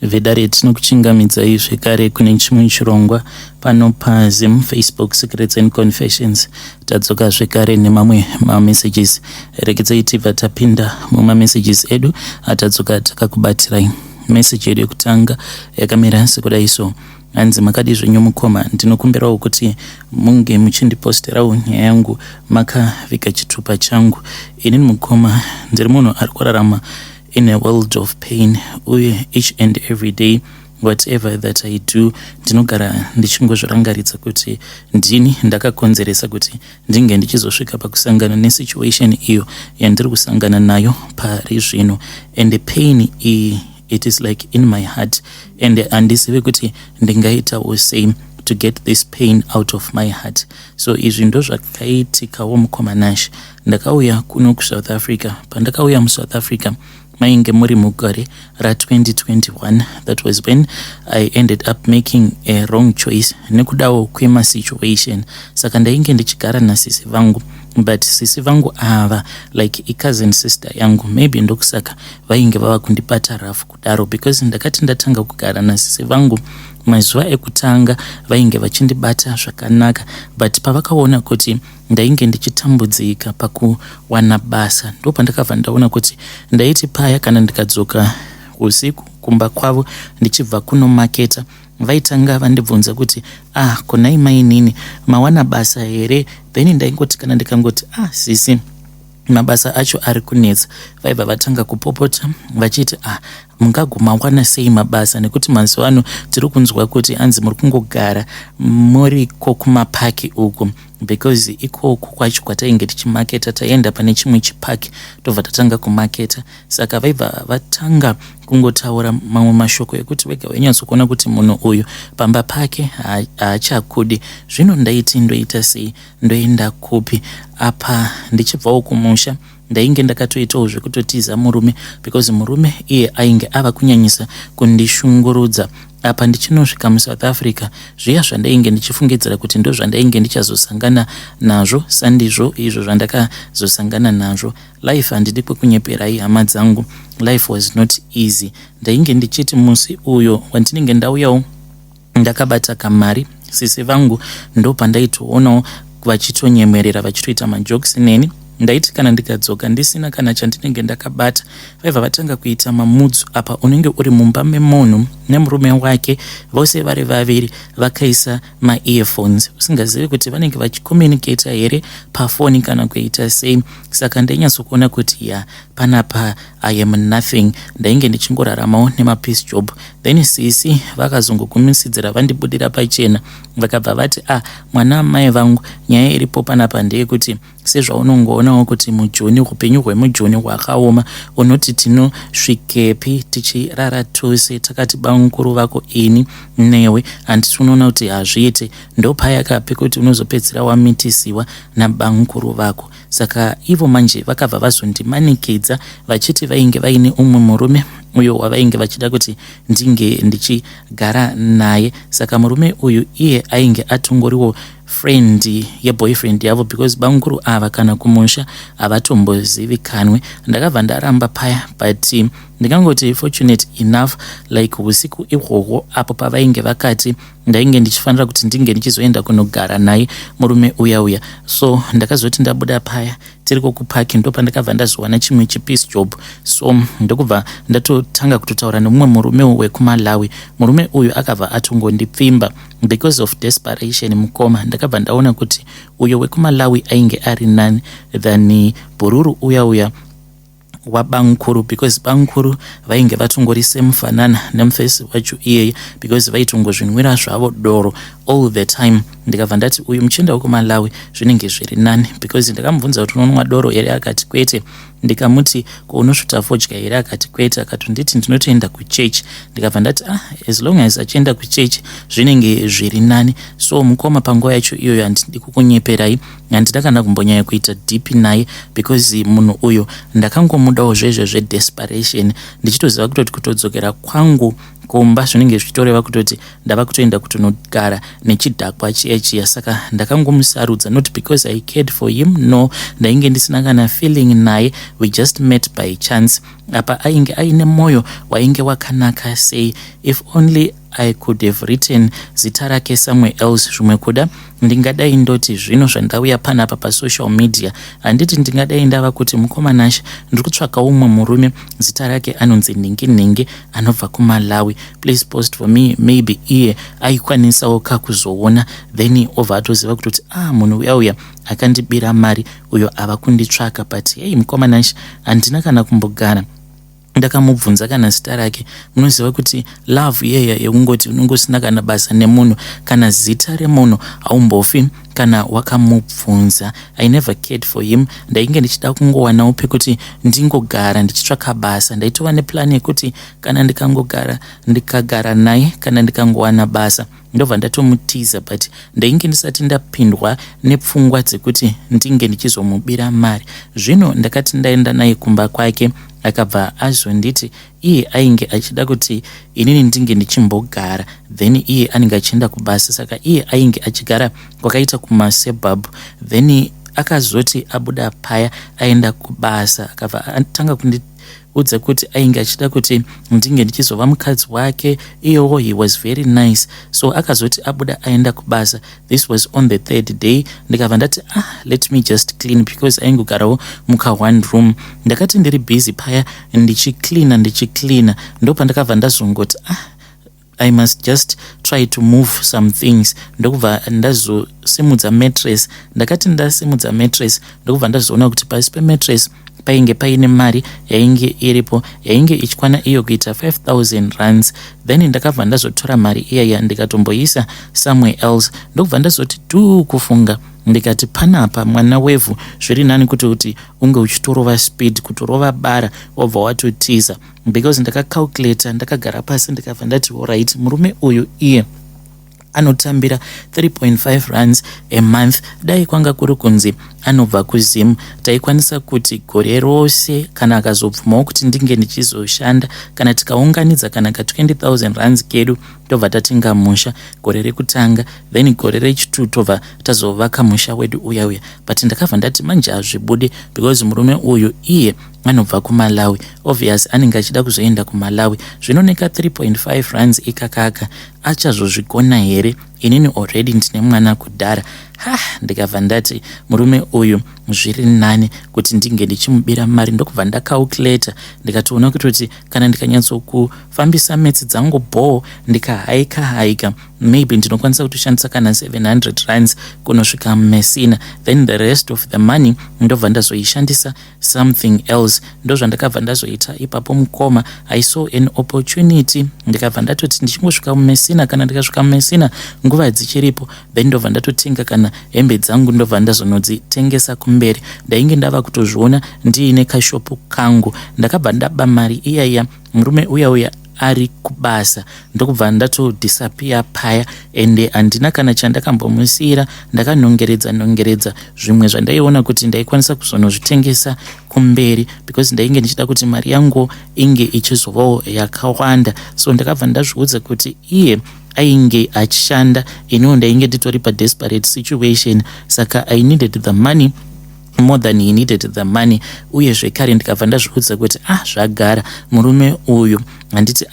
Vedare tinokuchingamidzai zvekare kune chimwe chirongwa pano paZim Facebook Secrets and Confessions. Tadzoka zvekare nemamwe mamessages. Regedzai tibva tapinda mumamessages edu atadzoka takakubatirai. Message yedu yekutanga yakamira sekudai so. Hanzi makadii zvenyu mukoma, ndinokumbirawo kuti munge muchindiposterawo nyaya yangu makaviga chitupa changu. Inini mukoma ndiri munhu ari kurarama in a world of pain uye each and every day whatever that I do ndinogara ndichingozvirangaridza kuti ndini ndakakonzeresa kuti ndinge ndichizosvika pakusangana nesituation iyo yandiri kusangana nayo pari zvino and pain iyi it is like in my heart and handizive kuti ndingaitawo sei to get this pain out of my heart. So izvi ndozvakaitikawo mukoma Nash. Ndakauya kuno kuSouth Africa. Pandakauya muSouth Africa mainge muri mugore ra2021. That was when I ended up making a wrong choice nekudawo kwemasituation. Saka ndainge ndichigara nasisi vangu, but sisi vangu ava like icousin sister yangu, maybe ndokusaka vainge vava kundibata rafu kudaro, because ndakati ndatanga kugara nasisi vangu, mazuva ekutanga vainge vachindibata zvakanaka, but pavakaona kuti ndainge ndichitambudzika pakuwana basa, ndopandakabva ndaona kuti ndaiti paya kana ndikadzoka usiku kumba kwavo ndichibva kunomaketa, vaitanga vandibvunza kuti, "Ah, konai mainini, mawana basa here?" Then ndaingoti kana ndikangoti, "Ah, sisi, mabasa acho ari kunetsa," vaibva vatanga kupopota vachiti, "Ah, mungagomawana sei mabasa, nekuti mazuva ano tiri kunzwa kuti anzi muri kungogara muriko kumapaki uku?" Because ikoko kwacho kwatainge tichimaketa, taienda pane chimwe chipaki tobva tatanga kumaketa. Saka vaibva vatanga kungotaura mamwe mashoko ekuti wega wainyatsokuona kuti munhu uyu pamba pake haachakudi. Zvino ndaiti ndoita sei, ndoenda kupi? Apa ndichibvawo kumusha, ndainge ndakatoitawo zvekutotiza murume, because murume iye ainge ava kunyanyisa kundishungurudza. Apa ndichinosvika muSouth Africa, zviya zvandainge ndichifungidzira kuti ndo zvandainge ndichazosangana nazvo sandizvo izvo zvandakazosangana nazvo. Life, handidi kwekunyeperai hama dzangu, life was not easy. Ndainge ndichiti musi uyo wandinenge ndauyawo ndakabata kamari, sisi vangu ndo pandaitoonawo vachitonyemwerera, vachitoita majokes neni. Ndaiti kana ndikadzoka ndisina kana chandinenge ndakabata, vaibva vatanga kuita mamudzu. Apa unenge uri mumba memunhu nemurume wake, vose vari vaviri vakaisa maearphones, usingazivi kuti vanenge vachicommunicata here pafoni kana kuita sei. Saka ndainyatsokuona kuti ya, panapa I am nothing. Ndainge ndichingoraramawo nemapiece job. Then sisi vakazongogumisidzira vandibudira pachena, vakabva vati, "Ah, mwana amai vangu, nyaya iripo panapa ndeyekuti sezvaunongoonawo kuti mujoni, upenyu hwemujoni hwakaoma. Unoti tinosvikepi tichirara tose takati bamukuru vako ini newe? Handiti unoona kuti hazviite? Ndopaya pekuti unozopedzisira wamitisiwa nabamukuru vako." Saka ivo manje vakabva vazondimanikidza vachiti vainge vaine umwe murume uyo wavainge vachida kuti ndinge ndichigara naye. Saka murume uyu iye ainge atongoriwo friend yeboyfriend yavo, because bamukuru ava kana kumusha havatombozivikanwe. Ndakabva ndaramba paya, but ndingangoti fortunate enough, like usiku ihwohwo apo pavainge vakati ndainge ndichifanira kuti ndinge ndichizoenda kunogara naye murume uya uya, so ndakazoti ndabuda paya tiriko kupaki, ndo pandakabva ndazowana chimwe chipiece job. So ndokubva ndatotanga kutotaura nemumwe murume wekuMalawi. Murume uyu akabva atongondipfimba because of desperation. Mukoma, ndakabva ndaona kuti uyo wekuMalawi ainge ari nani than bhururu uya uya wabamukuru, because bamukuru vainge vatongori semufanana nemufesi wacho iyeye, because vaitongozvinwira zvavo doro all the time. Ndikabva ndati uyu muchinda wekuMalawi zvinenge zviri nani, because ndakamubvunza kuti, "Unonwa doro here?" Akati, "Kwete." Ndikamuti, "Ko unosvuta fodya here?" Akati, "Kwete." Akatonditi, "Ndinotoenda kuchechi." Ndikabva ndati, "Ah, as long as achienda kuchechi zvinenge zviri nani." So mukoma, panguva yacho iyoyo, handidi kukunyeperai, handida kana kumbonyanya kuita deep naye, because munhu uyu ndakangomudawo zvezvo zvedesperation, ndichitoziva kutoti kutodzokera kwangu. Kumba zvinenge zvichitoreva kutoti ndava kutoenda kutonogara nechidhakwa chiya chiya. Saka ndakangomusarudza, not because I cared for him, no. Ndainge ndisina kana feeling naye. We just met by chance. Apa ainge aine mwoyo wainge wakanaka sei. If only I could have written zita rake somewhere else, zvimwe kuda ndingadai ndoti zvino zvandauya panapa pasocial media, handiti ndingadai ndava kuti, "Mukoma Nashe, ndiri kutsvaka umwe murume, zita rake anonzi nhingi nhingi, anobva kuMalawi. Please post for me." Maybe iye aikwanisawo kakuzoona, then obva atoziva kutoti, "Ah, munhu uya uya akandibira mari uyo ava kunditsvaka." But hei, mukoma Nashe, handina kana kumbogara ndakamubvunza kana zita rake. Munoziva kuti love iyaya yekungoti unenge usina kana basa nemunhu, kana zita remunhu haumbofi kana wakamubvunza. I never cared for him. Ndainge ndichida kungowanawo pekuti ndingogara ndichitsvaka basa. Ndaitova neplan yekuti kana ndikangogara, ndikagara naye, kana ndikangowana basa, ndobva ndatomutiza. But ndainge ndisati ndapindwa nepfungwa dzekuti ndinge ndichizomubira mari. Zvino ndakati ndaenda naye kumba kwake, akabva azonditi iye ainge achida kuti inini ndinge ndichimbogara, then iye anenge achienda kubasa. Saka iye ainge achigara kwakaita kumasuburbs. Then akazoti abuda paya aenda kubasa, akabva atanga kundiudza kuti ainge achida kuti ndinge ndichizova mukadzi wake. Iyewo he was very nice. So akazoti abuda aenda kubasa, this was on the third day, ndikabva ndati, "Ah, let me just clean," because aingogarawo muka one room. Ndakati ndiri busy paya ndichicleana, ndichicleana, ndopandakabva ndazongoti, "Ah, I must just try to move some things." Ndokubva ndazosimudza mattress. Ndakati ndasimudza mattress, ndokubva ndazoona kuti pasi pemattress painge paine mari yainge iripo, yainge ichikwana iyo kuita 5000 rands. Then ndakabva ndazotora mari iyaya, ndikatomboisa somewhere else. Ndokubva ndazoti dhuu kufunga, ndikati, "Panapa, mwana wevhu, zviri nani kuti unge uchitorova speed, kutorova bara, wobva watotiza," because ndakacalculata, ndakagara pasi, ndikabva ndati, "Alright, murume uyu iye anotambira 3.5 rands a month. Dai kwanga kuri kunzi anobva kuZimu, taikwanisa kuti gore rose, kana akazobvumawo kuti ndinge ndichizoshanda, kana tikaunganidza kana ka 20 000 rands kedu, tobva tatenga musha gore rekutanga, then gore rechitu tobva tazovaka musha wedu uya uya." But ndakabva ndati, "Manje hazvibudi, because murume uyu iye anobva kuMalawi. Obvious anenge achida kuzoenda kuMalawi. Zvinoneka 3.5 rands ikakaka achazozvigona here? Inini already ndine mwana kudhara." Ha, ndikabva ndati, "Murume uyu zviri nani kuti ndinge ndichimubira mari." Ndokubva ndacalculata, ndikatoona kutoti kana ndikanyatsokufambisa maths dzangu bho, ndikahaika haika, maybe ndinokwanisa kutoshandisa kana 700 rands kunosvika Messina, then the rest of the money ndobva ndazoishandisa something else. Ndozvandakabva ndazoita ipapo, mukoma. I saw an opportunity. Ndikabva ndatoti ndichingosvika muMessina, kana ndikasvika muMessina nguva dzichiripo, then ndobva ndatotenga kana hembe dzangu, ndobva ndazonodzitengesa kumberi. Ndainge ndava kutozviona ndiine kashopu kangu. Ndakabva ndaba mari iyaiya murume uya uya ari kubasa, ndokubva ndatodisappear paya. Ende handina kana chandakambomusiyira. Ndakanongeredza nongeredza zvimwe zvandaiona kuti ndaikwanisa kuzonozvitengesa kumberi, because ndainge ndichida kuti mari yangu inge ichizovawo yakawanda. So ndakabva ndazviudza kuti iye ainge achishanda, iniwo ndainge nditori padesperate situation, saka I needed the money more than he needed the money. Uye zvekare ndikabva ndazviudza kuti, "Ah, zvagara murume uyu, handiti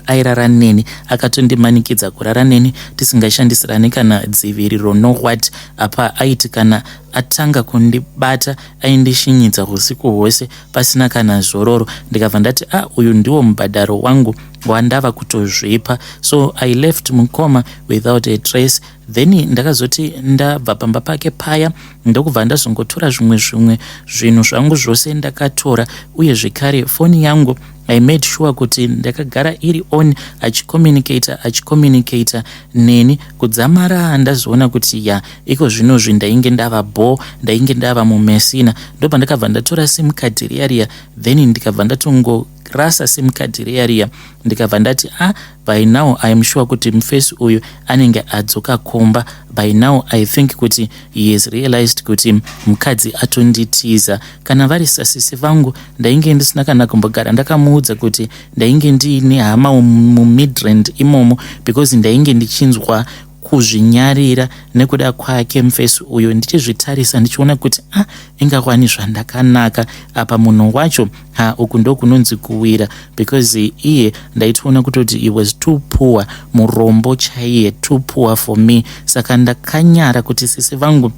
airara neni, akatondimanikidza kurara neni tisingashandisirani kana dziviriro, no what. Apa aiti kana atanga kundibata, aindishinyidza usiku hwose pasina kana zororo." Ndikabva ndati, "A ah, uyu ndiwo mubhadharo wangu wandava kutozvipa." So I left mukoma without a trace. Then ndakazoti ndabva pamba pake paya, ndokubva ndazongotora zvimwe zvimwe zvinhu zvangu zvose ndakatora. Uye zvekare foni yangu, I made sure kuti ndakagara iri on, achicommunicata, achicommunicata neni, kudzamara ndazoona kuti, ya, iko zvinozvi ndainge ndava bo, ndainge ndava muMessina. Ndobva ndakabva ndatora SIM card riya riya, then ndikabva ndatongo Ndairasa sim card riya riya, ndikabva ndati, "Ah, by now I am sure kuti mufesi uyu anenge adzoka kumba by now. I think kuti he has realized kuti mukadzi atonditiza." Kana vari sasisi vangu, ndainge ndisina kana kumbogara ndakamuudza kuti ndainge ndiine hama muMidrand imomo, because ndainge ndichinzwa kuzvinyarira nekuda kwake mufesi uyu, ndichizvitarisa ndichiona kuti, ah, ingawani zvandakanaka apa munhu wacho. Ha, uku ndokunonzi kuwira, because iye ndaitoona kutoti he was too poor, murombo chaiye, too poor for me. Saka ndakanyara kuti sisi vangu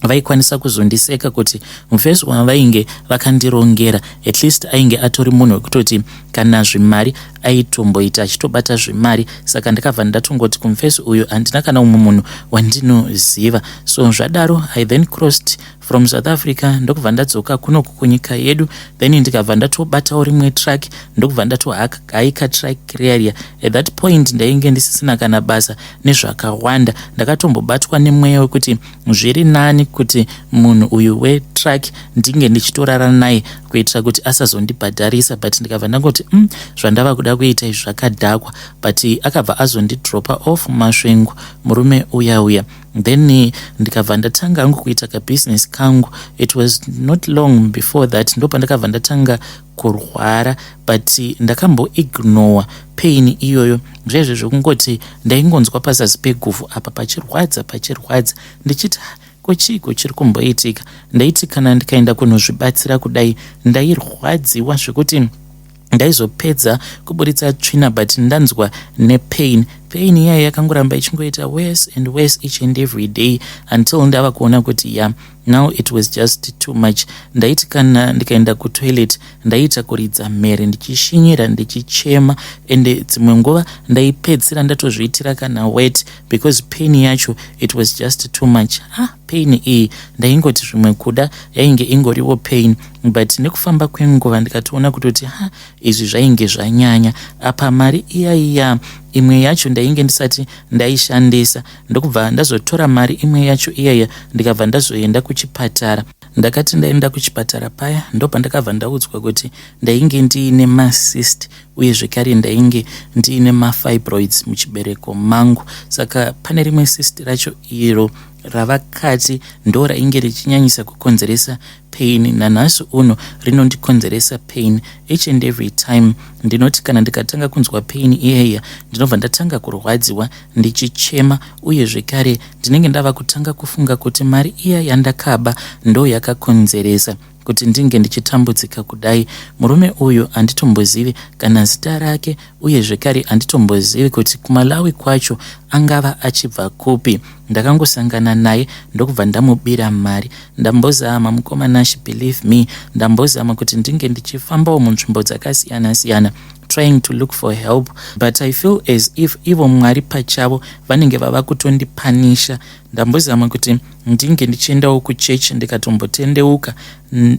vaikwanisa kuzondiseka kuti mufesi wavainge vakandirongera at least ainge atori munhu wekutoti kana zvimari aitomboita achitobata zvimari. Saka ndakabva ndatongoti kumufesi uyu handina kana umwe munhu wandinoziva. So zvadaro, I then crossed from South Africa, ndokubva ndadzoka kunoku kunyika yedu. Then ndikabva ndatobatawo rimwe truck, ndokubva ndatohaika truck riya. At that point ndainge ndisisina kana basa nezvakawanda. Ndakatombobatwa nemweya wekuti zviri nani kuti munhu uyu wetruck ndinge ndichitorara naye kuitira kuti asazondibhadharisa, but ndikabva ndangoti, zvandava kuda kuita izvi zvakadhakwa." But akabva azondidropa off Masvingo murume uya uya. Then ndikabva ndatanga hangu kuita kabusiness kangu. It was not long before that ndopandakabva ndatanga kurwara, but ndakamboignora pain iyoyo. Zvezvo zvekungoti ndaingonzwa pazasi peguvhu apa pachirwadza, pachirwadza, ndichiti, "Ko chiiko chiri kumboitika?" Ndaiti kana ndikaenda kunozvibatsira kudai, ndairwadziwa zvekuti ndaizopedza kuburitsa tsvina, but ndanzwa nepain. Pain iyaya yakangoramba ichingoita worse and worse each and every day, until ndava kuona kuti, yeah, now it was just too much. Ndaiti kana ndikaenda kutoilet, ndaiita kuridza mhere, ndichishinyira, ndichichema, ende dzimwe nguva ndaipedzisira ndatozviitira kana wet, because pain yacho, it was just too much. Ah, pain iyi ndaingoti zvimwe kuda yainge ingoriwo pain, but nekufamba kwenguva ndikatoona kutoti, ha, izvi zvainge zvanyanya. Apa mari iya imwe yacho ndainge ndisati ndaishandisa. Ndokubva ndazotora mari imwe yacho iyaya, ndikabva ndazoenda kuchipatara. Ndakati ndaenda kuchipatara paya, ndopandakabva ndaudzwa kuti ndainge ndiine macyst, uye zvekare ndainge ndiine mafibroids muchibereko mangu. Saka pane rimwe cyst racho iro ravakati ndo rainge richinyanyisa kukonzeresa pain. Nanhasi uno rinondikonzeresa pain each and every time. Ndinoti kana ndikatanga kunzwa pain iyaya, ndinobva ndatanga kurwadziwa, ndichichema, uye zvekare ndinenge ndava kutanga kufunga kuti mari iya yandakaba ndo yakakonzeresa kuti ndinge ndichitambudzika kudai. Murume uyu handitombozivi kana zita rake, uye zvekare handitombozivi kuti kuMalawi kwacho angava achibva kupi. Ndakangosangana naye, ndokubva ndamubira mari. Ndambozama, mukoma Nash, believe me, ndambozama kuti ndinge ndichifambawo munzvimbo dzakasiyana-siyana, trying to look for help, but I feel as if ivo Mwari pachavo vanenge vava kutondipanisha. Ndambozama kuti ndinge ndichiendawo kuchechi, ndikatombotendeuka,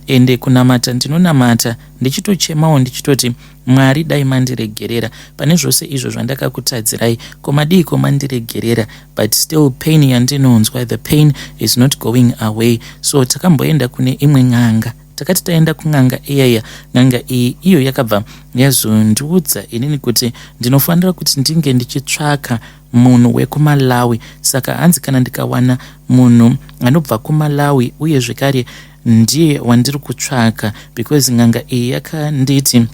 ende kunamata ndinonamata ndichitochemawo, ndichitoti, "Mwari, dai mandiregerera pane zvose izvo zvandakakutadzirai. Ko madiiko mandiregerera?" But still pain yandinonzwa, the pain is not going away. So takamboenda kune imwe n'anga. Takati taenda kun'anga iyaya, n'anga iyi iyo yakabva yazondiudza inini kuti ndinofanira kuti ndinge ndichitsvaka munhu wekuMalawi. Saka hanzi kana ndikawana munhu anobva kuMalawi, uye zvekare ndiye wandiri kutsvaka, because n'anga iyi yakanditi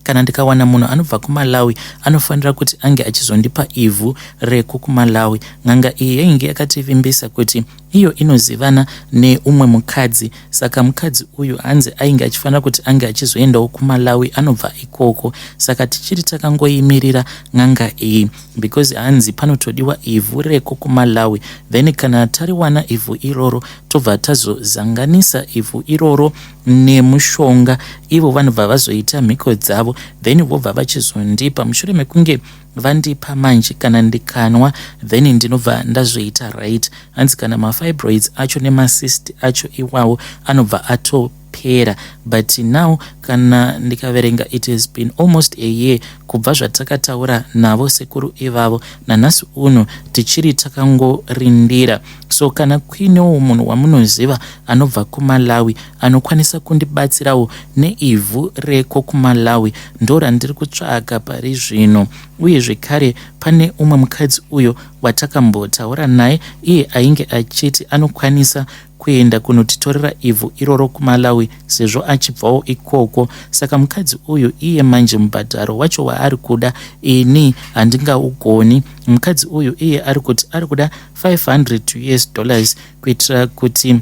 kana ndikawana munhu anobva kuMalawi, anofanira kuti ange achizondipa ivhu reku kuMalawi. N'anga iyi yainge yakativimbisa kuti iyo inozivana neumwe mukadzi. Saka mukadzi uyu hanzi ainge achifanira kuti ange achizoendawo kuMalawi, anobva ikoko. Saka tichiri takangoimirira n'anga iyi, because hanzi panotodiwa ivhu reko kuMalawi. Then kana tariwana ivhu iroro, tobva tazozanganisa ivhu iroro nemushonga. Ivo vanobva vazoita mhiko dzavo, then vobva vachizondipa. Mushure mekunge vandipa manje, kana ndikanwa, then ndinobva ndazoita right. Hanzi kana mafibroids acho nemacyst acho iwawo anobva ato zvapera. But now kana ndikaverenga, it has been almost a year kubva zvatakataura navo sekuru ivavo. Nanhasi uno tichiri takangorindira. So kana kuinewo munhu wamunoziva anobva kuMalawi anokwanisa kundibatsirawo neivhu reko kuMalawi, ndo randiri kutsvaga pari zvino. Uye zvekare pane umwe mukadzi uyo watakambotaura naye, iye ainge achiti anokwanisa kuenda kunotitorera ivhu iroro kuMalawi sezvo achibvawo ikoko. Saka mukadzi uyu iye manje mubhadharo wacho waari kuda ini handingaugoni. Mukadzi uyu iye ari kuti ari kuda 500 US dollars kuitira kuti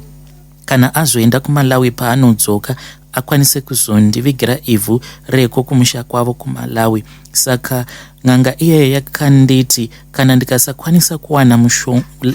kana azoenda kuMalawi, paanodzoka akwanise kuzondivigira ivhu reko kumusha kwavo kuMalawi. Saka n'anga iyeye yakanditi kana ndikasakwanisa kuwana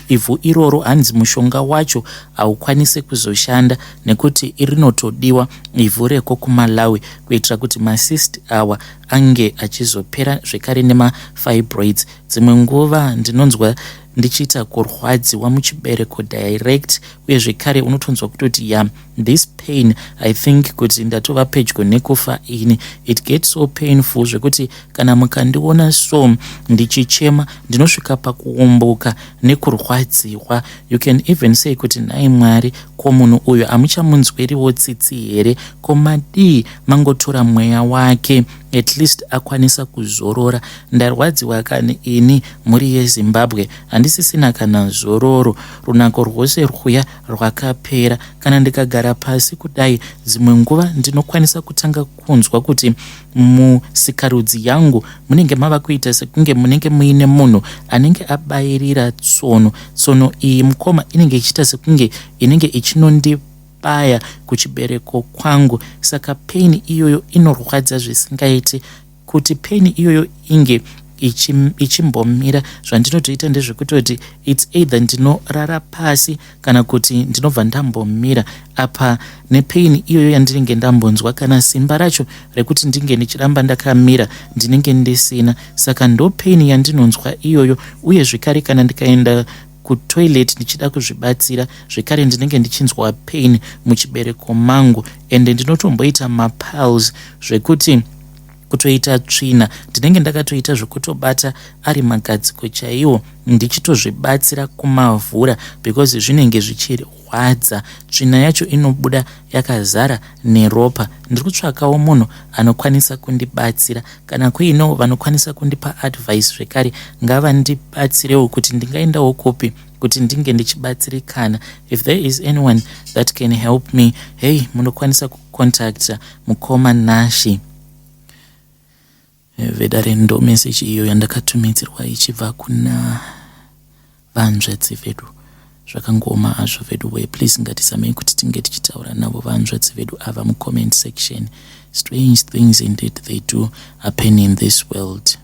ivhu iroro, hanzi mushonga wacho haukwanisi kuzoshanda nekuti rinotodiwa ivhu reko kuMalawi kuitira kuti macysts awa ange achizopera, zvekare nemafibroids. Dzimwe nguva ndinonzwa ndichiita kurwadziwa muchibereko direct, uye zvekare unotonzwa kutoti, ya, this pain, I think kuti ndatova pedyo nekufa ini. It gets so painful zvekuti kana mukandiona so ndichichema, ndinosvika pakuumbuka nekurwadziwa. You can even say kuti, "Nhai Mwari, ko munhu uyu hamuchamunzweriwo tsitsi here? Ko madii mangotora mweya wake, at least akwanisa kuzorora?" Ndarwadziwa kani ini, mhuri yeZimbabwe. Handisisina kana zororo. Runako rwose rwuya rwakapera. Kana ndikagara pasi kudai, dzimwe nguva ndinokwanisa kutanga kunzwa kuti musikarudzi yangu munenge mava kuita sekunge munenge muine munhu anenge abayirira tsono. Tsono iyi, mukoma, inenge ichiita sekunge inenge ichinondibaya kuchibereko kwangu. Saka pain iyoyo inorwadza zvisingaiti. Kuti pain iyoyo inge ichimbomira, zvandinotoita ndezvekutoti it's either ndinorara pasi kana kuti ndinobva ndambomira. Apa nepain iyoyo yandinenge ndambonzwa, kana simba racho rekuti ndinge ndichiramba ndakamira ndinenge ndisina. Saka ndo pain yandinonzwa iyoyo. Uye zvekare kana ndikaenda kutoilet ndichida kuzvibatsira, zvekare ndinenge ndichinzwa pain muchibereko mangu, ende ndinotomboita mapiles zvekuti kutoita tsvina ndinenge ndakatoita zvekutobata ari magadziko chaiwo, ndichitozvibatsira kumavhura because zvinenge zvichirwadza. Tsvina yacho inobuda yakazara neropa. Ndiri kutsvakawo munhu anokwanisa kundibatsira. Kana kuinewo vanokwanisa kundipa advice zvekare, ngavandibatsirewo kuti ndingaendawo kupi kuti ndinge ndichibatsirikana. If there is anyone that can help me, hey, munokwanisa kucontacta mukoma Nashi. Vedare, ndo meseji iyo yandakatumidzirwa ichibva kuna vanzvadzi vedu. Zvakangoma hazvo vedu we. Please, ngatisamei kuti tinge tichitaura navo vanzvadzi vedu ava mucomment section. Strange things indeed, they do happen in this world.